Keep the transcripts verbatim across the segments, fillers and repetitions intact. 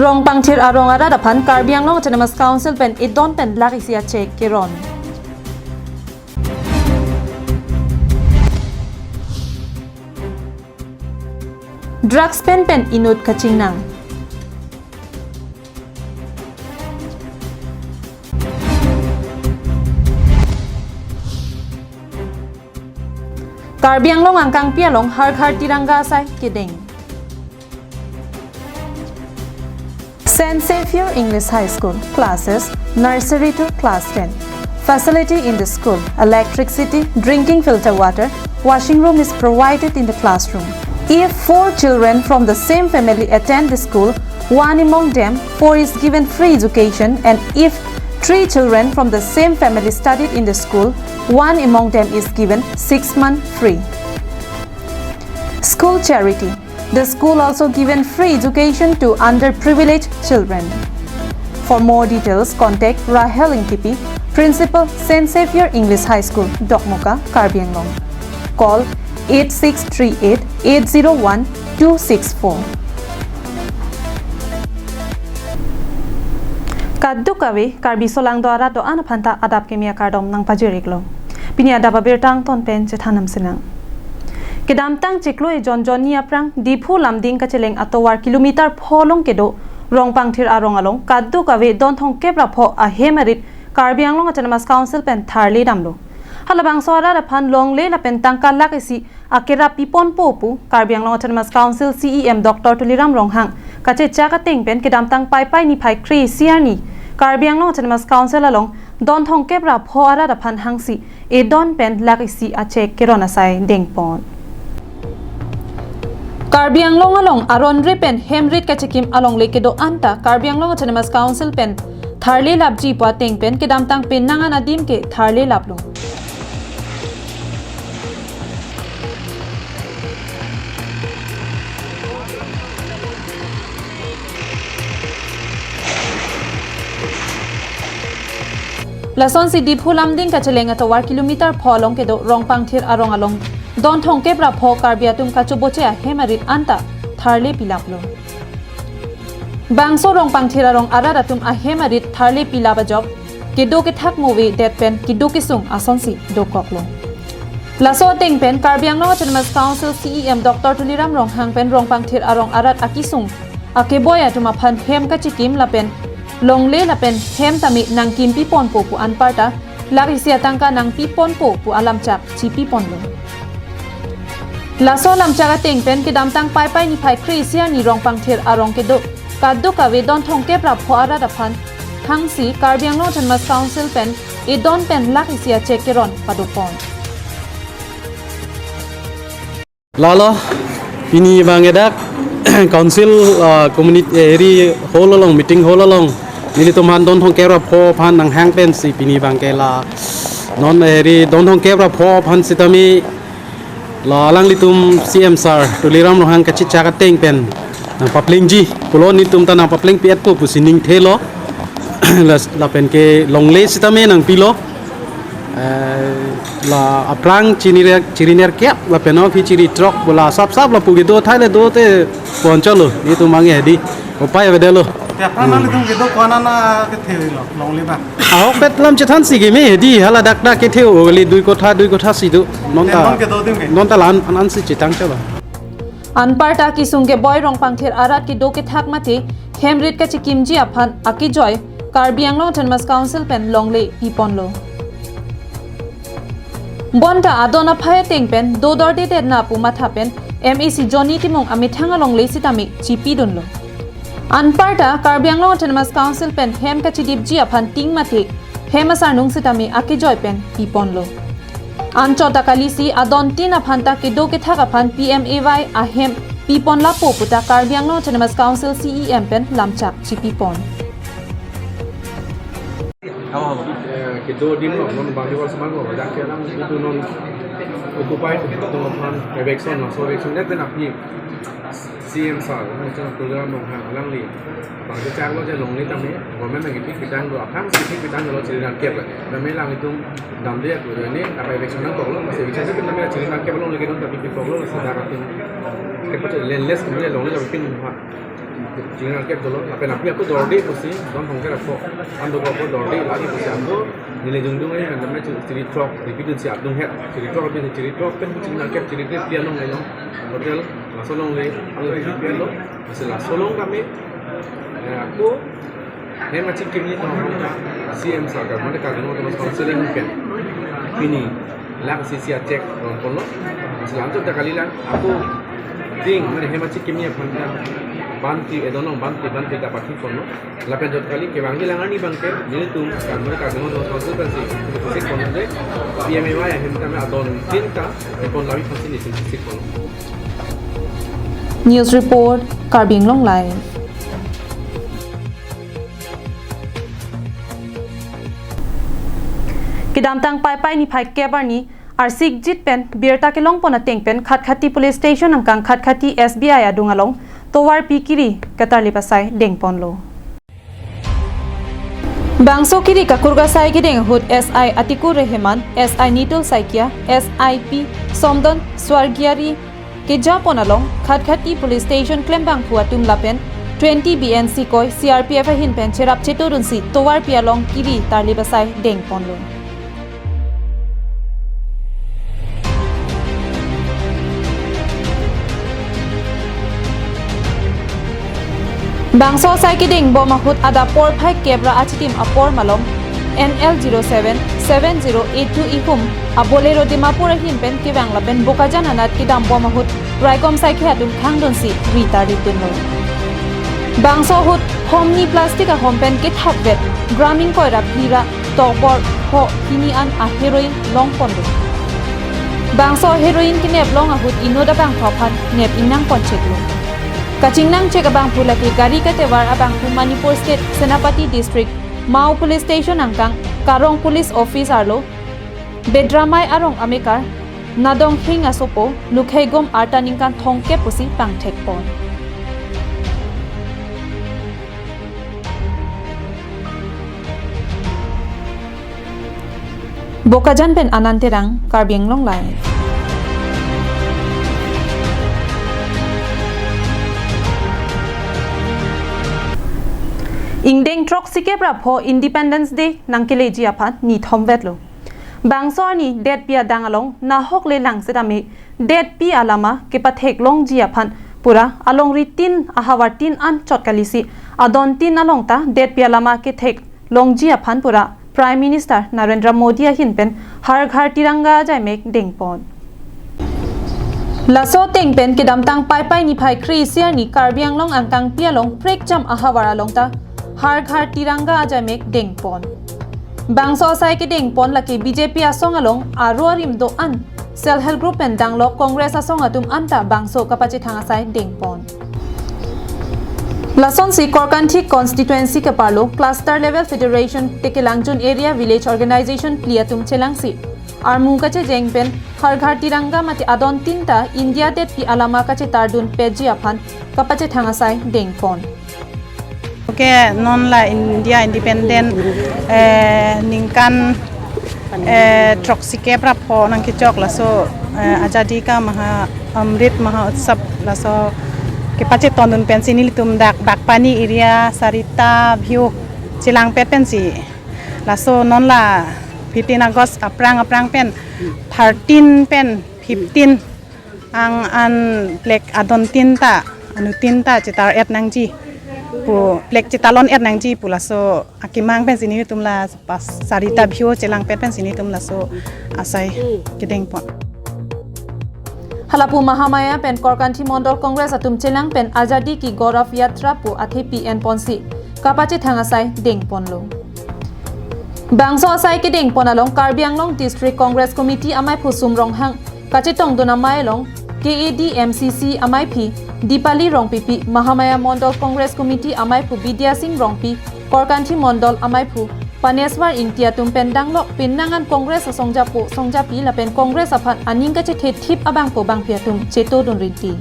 Rongpangthir arong arat aphan Karbi Anglong Autonomous Council pen edon pen lakh isi a cheque keron. Drugs pen pen inut kachingnang. Karbi Anglong angkangpi along Har Ghar Tiranga asai kedeng. Saint Xavier English High School, classes nursery to class ten. Facility in the school: electricity, drinking filter water, washing room is provided in the classroom. If four children from the same family attend the school, one among them four is given free education, and if three children from the same family studied in the school, one among them is given six month free. School charity. The school also given free education to underprivileged children. For more details, contact Rahel Ingtipi, Principal, Saint Xavier English High School, Dokmoka, Karbi Anglong. Call eight six three eight eight zero one two six four. Kadokave Karbi solangdo arat do-an aphanta adap keme akardom nangpajir-iklo. Pini adap abirta angton pen chethan nam sinang. Kedamtang chiklo ejon jonni aphrang Diphu Lumding kacheleng atovar kilometer pho along kedo Rongpangthir arong along kadokave don thomkep ra pho ahem arit Karbi Anglong Autonomous Council pen tharle damlo. Halabangso arat aphan longle lapen tangka lakh isi akerap piponpo pu Karbi Anglong Autonomous Council C E M Doctor Tuliram Ronghang kachechak ateng pen kedamtang Paipai niphai kre-isi arni Karbi Anglong Autonomous Council along don thomkep ra pho arat aphan hangsi edon pen lakh isi a cheque keron asai dengpon. Karbi Anglong along aron re pen hem rit kachikim alongle kedo anta Karbi Anglong Autonomous Council pen tharle lapji pu ateng pen kedamtang penang an adim ke tharle laplo. Lasonsi Diphu Lumding kacheleng atovar kilometer pho along kedo Rongpangthir arong along don thomkep ra pho Karbi atum kachoboche ahem arit anta tharle pilaplo. Bangso Rongpangthir arong arat atum ahem arit tharle pilap ajok kedo kethak mo ave det pen kedo kesung asonsi dokoklo. Laso ateng pen Karbi Anglong Autonomous Council C E M Doctor Tuliram Ronghang pen Rongpangthir arong arat akesung akeboi atum aphan hem kachikim lapen longle lapen hem tame nangkim piponpo pu anparta lakh isi atangka nangpiponpo pu alamchak chipiponlo. Laso alamchak ateng pen kedamtang Paipai niphai kre-isi arni Rongpangthir arong kedo kadokave don thomkep ra pho arat aphan hangsi Karbi Anglong Autonomous Council pen edon pen lakh isi a cheque keron padopon. Lalo, pini abang ke dak council, ah, community, eh, eri hall along, meeting hall along nelitum aphan don thomkep ra pho aphan nanghang pensi pini abang ke la non eri don thomkep ra pho aphan sitame la alanglitum C M sir Tuliram Ronghang kachechak ateng pen nangpaplengji pulo, nelitum ta nangpaplengpi-etpo pusi ningthelo. La, lapen ke longle sitame nangpilo. Eh, la aphrang chini re, chiri nerkep lapen aphi chiri throk pu la sap sap lapu kedo athai le do te poncholo, nelitum abang ke hedi upai avedetlo. Te aphrang nanglitum kedo ko-an an a kethelo longle abang? Ahokpet lam chethansi keme hedi, hala dak dak kethe-o kali, dui kotha dui kotha si do. Non ta, non kedo adim ke? Non ta la-an an si chetangcholo. Anparta kesung keboi Rongpangthir arat kedo kethak mate hem rit kachikimji aphan akejoi Karbi Anglong Autonomous Council pen longle piponlo. Bonta adon aphai ateng pen dodor dedet na pu matha pen M A C Johnny Timung amethang alongle sitame chipidunlo. Anparta Karbi Anglong Autonomous Council pen hem kachidipji aphan ting mate hem asarnung sitame akejoi pen piponlo. Anchot ta kalisi adon tin aphan ta kedo kethak aphan P M A Y ahem pipon lapo puta Karbi Anglong Autonomous Council C E M pen lamchak chipipon. Eh, kedo adim lo, non bang diwar semang lo, dak ke alam itu non occupied, itu aphan eviction, mass eviction, net den api. C M sir, non chang Tuliram Ronghang alangli bang kechaklo je longle tame, government nangkethik pitang do, aphrangsi kethik pitang dolo chiri nerkep. Tame alanglitum damde aku ne, apa eviction nangkoklo, mass eviction tame chiri nerkep longle kedon tapi pipoklo, sida atum kepacho landless tame longle tame pin ha. Chingri nangkep dolo, lapen aphi ako dorde pusi, don thongker ako, ando ako dorde lagi pusi ako, neli jungdung ahi kan damai chingri throk, repeat si adung het, chingri throk, repeat chingri throk, pen chingri nangkep, chingri throk, pian long, long, hotel, laso along le, alo repeat pian long, masih laso along kami, eh, ako, hem achikimni tong, C M sarkar, mane Karbi Anglong Autonomous Council ahin pen, pini, lak sisi achek, rong kono, masih lanjut dak kali lang, ako, ding, mane hem achikimni aphan ta, banti, edon long, banti, banti ta pathi kono, lapen jot kali kevang hilang ani bangke, nelitum, kan, mane Karbi Anglong Autonomous Council pensi, sik kono je, P M A Y ahem tame adon tin ta, epon lavi pensi nelitum sik kono. News report, Karbi Anglong Live. Kedamtang Paipai niphai kep arni, arsik jit pen birta kelongpon ateng pen Khatkhati Police Station angkang Khatkhati S B I adung along tovarpi kiri katarlip asai dengponlo. Bangso kiri kakurga asai kedeng ahut S I Atikur Rehman, S I Nitul Saikia, S I P Somdon Swargiari kejapon along Khatkhati Police Station klembangphu atum lapen twenty B N C koi C R P F ahin pen cherap chetodunsi tovarpi along kiri tarlip asai dengponlo. Bangso asai kedengbom ahut adap porphai kep ra achitim apor malom N L zero seven seven zero eight two ihum a Bolero Dimapur ahin pen kevang lapen Bokajan anat kedambom ahut raikom saikhe atum khangdunsi ri tarlipdunlo. Bangso ahut homni plastic ahom pen kethapvet gram ingkoi ra phli ra tokbor pho hini an a heroin longponlo. Bangso heroin kenep long ahut inut abangphu aphan nep ingnangponcheklo. Kachingnangchek abangphu lake gari katevar abangphu Manipur State Senapati District Mao Police Station angkang Karong Police Office arlo Bedramai arong amekar Nadonghing asopo Lukheigom arta ningkan thomkep pusi pangthekpon. Bokajan pen Anand Terang, Karbi Anglong Live. Ingdeng throksikep ra pho Independence Day nangkeleji aphan nithomvetlo. Bangso arni detpi adang along nahok le langsetame detpi alama kepatheklongji aphan pura alongri tin ahavar tin an chot kalisi adon tin along ta detpi alama ketheklongji aphan pura Prime Minister Narendra Modi ahin pen Har Ghar Tiranga ajaimek dengpon. Laso ateng pen kedamtang Paipai niphai kre-isi arni Karbi Anglong angkangpi along prekjam ahavar along ta Har Ghar Tiranga ajaimek dengpon. Bangso asai kedengpon lake B J P asong along aro arim do-an Self Help Group pen danglok Congress asong atum anta bangso kapachethang asai dengpon. Lasonsi Korkanthi Constituency keparlo Cluster Level Federation Tekelangjun Area Village Organization phli atum chelangsi armu kachejeng pen Har Ghar Tiranga mate adon tin ta India detpi alama kachetardun peji aphan kapachethang asai dengpon. Oke, non la India Independent, eh, ningkan, eh, throksikep ra pho nangkechok laso, eh, Azadi Ka Maha Amrit Maha Utsav laso kepachetondun pensi nelitum dak Bagpani area Sarita View chelangpet pensi laso non la fifteen August aphrang aphrang pen thirteen pen fifteen ang an flag adon tin ta, anut tin ta chetar-et nangji pu, flag chetalon-et nangji pu laso akemang pensi nelitum la pas Sarita View chelangpet pensi nelitum laso asai kedengpon. Halapu Mahamaya pen Korkanthi Mondol Congress atum chelang pen Azadi Ki Gaurav Yatra pu athepi enponsi kapachethang asai dengponlo. Bangso asai kedengpon along Karbi Anglong District Congress Committee amaiphu Sum Ronghang kachetongdun amei along K A D M C C amaiphi Dipali Rongpipi, Mahamaya Mondol Congress Committee amaiphu Bidya Sing Rongpi, Korkanthi Mondol amaiphu Paneswar Ingti atum pen danglok pinnangan Congress asongjapo songjapi lapen Congress aphan aning kachethethip abangpo bangphi atum chetodun rinti.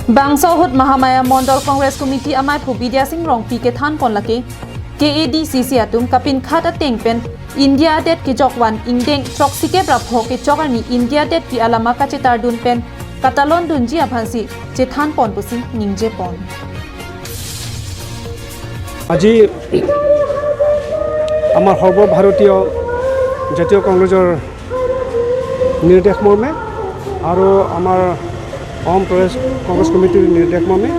Bangso ahut Mahamaya Mondol Congress Committee amaiphu Bidya Sing Rongpi kethanpon lake K A D C C atum kapinkhat ateng pen India adet kejokvan ingdeng throksikep ra pho kechok arni India detpi alama kachetardun pen katalon dunji aphansi chethan pon pusi ningje pon. আজি আমাৰ সৰ্বভাৰতীয় জাতীয় কংগ্ৰেছৰ নিৰ্দেশ মৰ্মে আৰু আমাৰ অসম প্ৰদেশ কংগ্ৰেছ কমিটিৰ নিৰ্দেশ মৰ্মে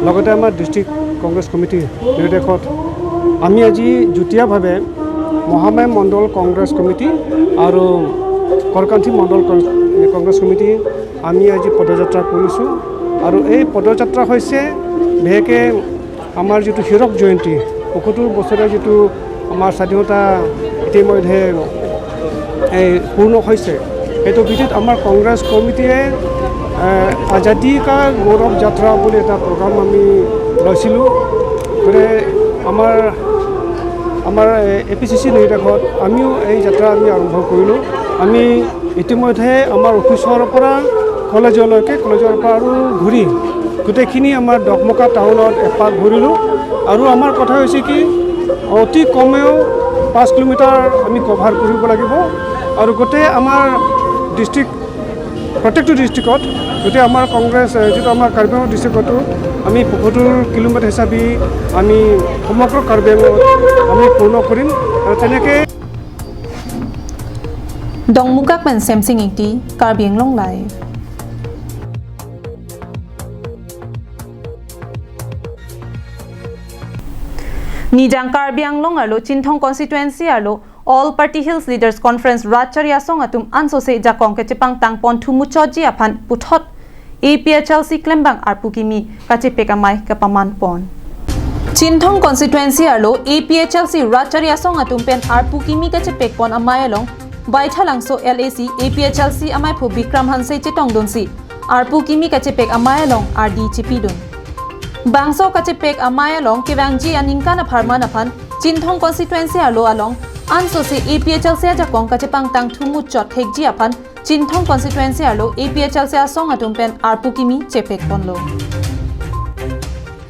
লগতে আমাৰ ডিষ্ট্ৰিক্ট কংগ্ৰেছ কমিটিৰ নিৰ্দেশত আমি আজি যুটীয়াভাৱে মহামায়া মণ্ডল কংগ্ৰেছ কমিটি আৰু কলকাঠি মণ্ডল কং-, কংগ্ৰেছ কমিটি আমি আজি পদযাত্ৰা কৰিছোঁ। আৰু এই পদযাত্ৰা হৈছে বিশেষকৈ আমাৰ যিটো হীৰক জয়ন্তী, পঁয়সত্তৰ বছৰীয়া যিটো আমাৰ স্বাধীনতা ইতিমধ্যে এই পূৰ্ণ হৈছে, সেইটো ভিত্তিত আমাৰ কংগ্ৰেছ কমিটিয়ে, এ, আজাদী কা গৌৰৱ যাত্ৰা বুলি এটা প্ৰগ্ৰাম আমি লৈছিলোঁ। গতিকে আমাৰ, আমাৰ এ পি চি চি নিৰ্দেশত আমিও এই যাত্ৰা আমি আৰম্ভ কৰিলোঁ। আমি ইতিমধ্যে আমাৰ অফিচৰ পৰা কলেজলৈকে, কলেজৰ পৰা আৰু ঘূৰি গোটেইখিনি আমাৰ ডকমকা টাউনত এপাক ঘূৰিলোঁ। আৰু আমাৰ কথা হৈছে কি, অতি কমেও পাঁচ কিলোমিটাৰ আমি কভাৰ কৰিব লাগিব। আৰু গোটেই আমাৰ ডিষ্ট্ৰিক্ট, প্ৰত্যেকটো ডিষ্ট্ৰিক্টত গোটেই আমাৰ কংগ্ৰেছ, এ, যিটো আমাৰ কাৰ্বি আংলং ডিষ্ট্ৰিক্টতো আমি পঁয়সত্তৰ কিলোমিটাৰ হিচাপে আমি সমগ্ৰ কাৰ্বি আংলঙত আমি পূৰ্ণ কৰিম। আৰু তেনেকৈ Dongmukak pen Semsing Ingti, Karbi Anglong Live. Nijang Karbi Anglong arlo Chinthong constituency arlo All Party Hills Leaders Conference rat chari asong atum ansose jakong kachepangtang pon thu muchotji aphan puthot A P H L C klembang arpu kimi kachepek amei kapaman pon. Chinthong constituency arlo A P H L C rat chari asong atum pen arpu kimi kachepek pon amei along Baithalangso L A C A P H L C ameiphu Bikram Hanse chetongdunsi arpu kimi kachepek amei along ardi chepidun. Bangso kachepek amei along kevangji aningkan apharman aphan Chinthong constituency arlo along ansose A P H L C ajakong kachepangtang thu muchot thekji aphan Chinthong constituency arlo A P H L C asong atum pen arpu kimi chepek ponlo.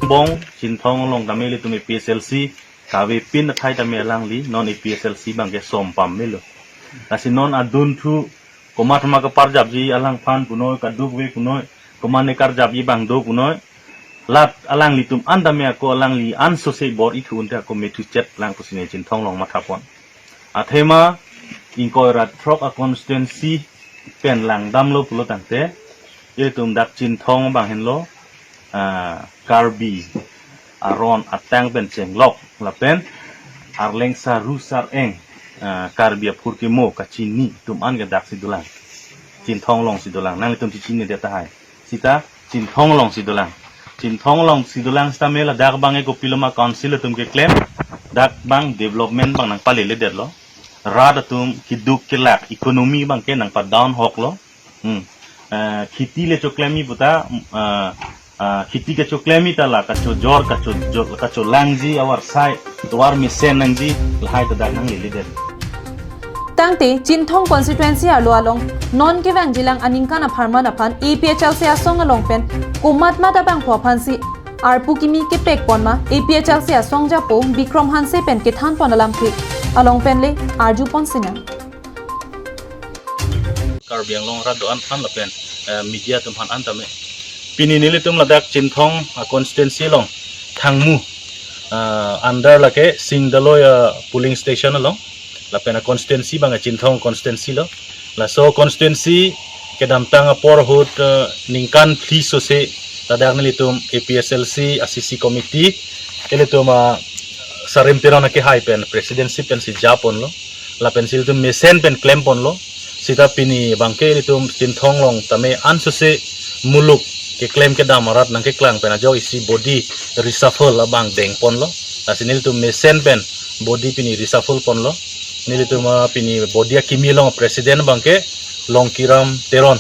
Bong Chinthong along tame ilitum A P H L C kave pin athai tame alangli non A P H L C abangke som pam melo. Lasi non adun thu komat ma kaparjapji alangphan punoi, kaduk ve punoi, komat ne karjapji abang do punoi. Lat alanglitum an tame ako alangli ansose bor-i thu unte ako methu chet lang pusi ne Chinthong along mathapon. Athema ingkoi ra throk a constituency pen langdamlo pulo tangte, ilitum dak Chinthong abang henlo, ah, Karbi aron atang pen chenglok lapen Arleng Saru Sareng, ah, Karbi aphurkimo kachini atum an ke daksi dolang. Chinthong alongsi dolang. Nanglitum chechini det tahai. Sita Chinthong alongsi dolang. Chinthong alongsi dolang sita me ladak abang e kopiloma council atum keklem. Dak abang development abang nangpaleledetlo. Rat atum keduk kelak economy abangke nangpadown hoklo. Hmm. Eh, kheti le choklem-i puta, eh, eh, kheti kachoklemji ta la kachojor, kachojor, kacholangji avarsai, tovar mesen nangji, lahai ta dak nangleledet. Tangte, Chinthong constituency arlo along non kevangjilang aningkan apharman aphan A P H L C asong along pen komat ma ta bangphu aphansi arpu kimi kepek pon ma A P H L C asong japo Bikram Hanse pen kethan pon alamthe along pen le arju pon sinang. Karbi Anglong rat do-an aphan lapen, eh, media atum aphan an tame. Pini nelitum ladak Chinthong, ah, constituency along Thangmu, ah, under lake Singdaloi, ah, polling station along. Lapen a constituency abang a Chinthong constituency lo. Laso constituency kedamtang apor ahut, eh, ningkan phli sose ladak nelitum A P H L C a C C committee, ilitum, ah, Sarim Teron akehai pen presidency pensi japonlo. Lapensi ilitum mesen pen klemponlo. Sita pini abangke ilitum Chinthong along tame ansose muluk keklem kedam arat nangkeklang pen ajok isi body reshuffle abang dengponlo. Lasi nelitum mesen pen body pini reshuffle ponlo. Nelitum, ah, pini body akimi along president abangke Longkiram Teron.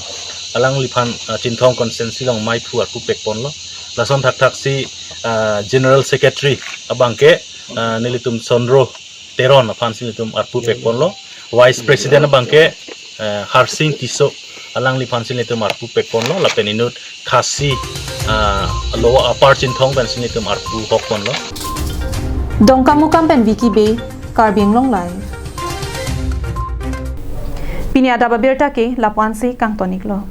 Alangliphan, ah, Chinthong constituency along meiphu arpu pekponlo. Lason thakthaksi, ah, general secretary abangke, ah, nelitum Sondro Teron aphansi nelitum arpu pekponlo. Vice president abangke, eh, Harsing Tisso, alangliphansi nelitum arpu pekponlo. Lapen inut Khasi, ah, Lower Upper Chinthong pensi nelitum arpu hokponlo. Dongkamukam pen Vicky Bey, Karbi Anglong Live. Pini adap abirta ke lapu-ansi kangtoniklo.